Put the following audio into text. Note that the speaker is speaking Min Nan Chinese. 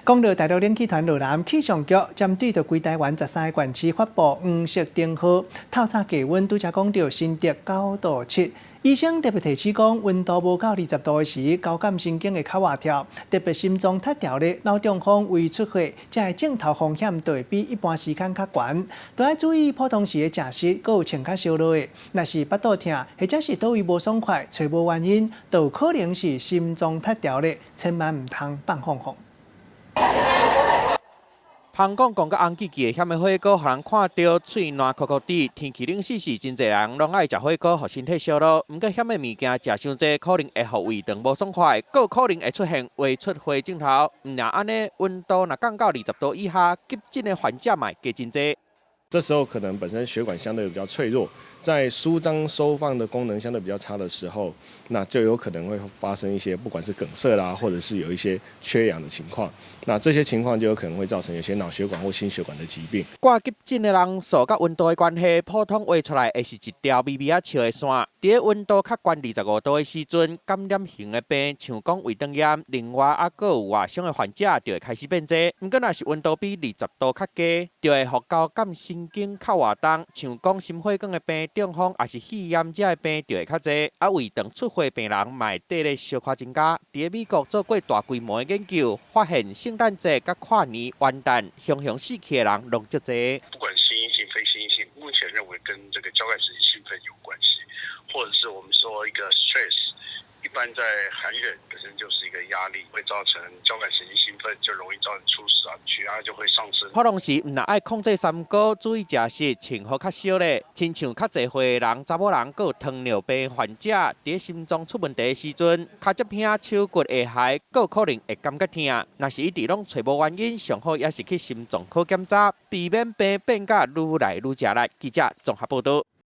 講到大陸冷氣團落南，氣象局針對著規台灣13個縣市發布黃色燈號，透早氣溫拄才講著新竹9度7。醫生特別提醒講，溫度無夠20度的時，交感神經會較活跳，特別心臟脫調咧，腦中風、胃出血，這个症頭風險就會比一般時間較懸。都愛注意普通時的食食，閣有穿較燒熱的。若是腹肚疼，或者是佗位無爽快，揣無原因，就有可能是心臟脫調咧，千萬毋通放放放。香港講甲紅記記的遐的火鍋，予人看著喙瀾摳摳滴。天氣冷死時，真濟人攏愛食火鍋，予身體燒熱。毋過遐的物件食傷濟，可能會予胃腸無爽快，閣可能會出現胃出血症頭。毋但按呢，溫度若降到20度以下，急診的患者嘛會加真濟。這時候可能本身血管相對比較脆弱，在舒張收放的功能相對比較差的時候，那就有可能會發生一些不管是梗塞啦，或者是有一些缺氧的情況。那這些情況就有可能會造成有些腦血管或心血管的疾病。掛急診的人數佮溫度的關係，普通畫出來會是一條微微仔笑的線。佇咧溫度較懸25度的時陣，感染型的病，像講胃腸炎，另外猶閣有外傷的患者就會開始變濟。毋過若是溫度比20度較低，就會予交感神經較活動，像講心血管的病、中風，抑是肺炎這的病就會較濟。啊，胃腸出血病人嘛會綴咧小可增加。佇咧美國做過大規模的研究，發現聖誕節佮跨年、元旦，雄雄死去的人攏足濟。不管心因性、非心因性，目前認為跟這個交感神經興奮有關係，或者是我們說一個 stress，一般在寒冷本身就是一個壓力，會造成交感神經興奮，就容易造成猝死啊，血壓就會上升。普通時毋但愛控制三高，注意食食，穿好較少咧。親像較濟歲的人、查某人，閣有糖尿病患者，佇心臟出問題的時陣，跤脊骿、手骨下頦，閣可能會感覺疼。若是一直攏揣無原因，上好也是去心臟科檢查，避免病變甲愈來愈食力。記者綜合報導。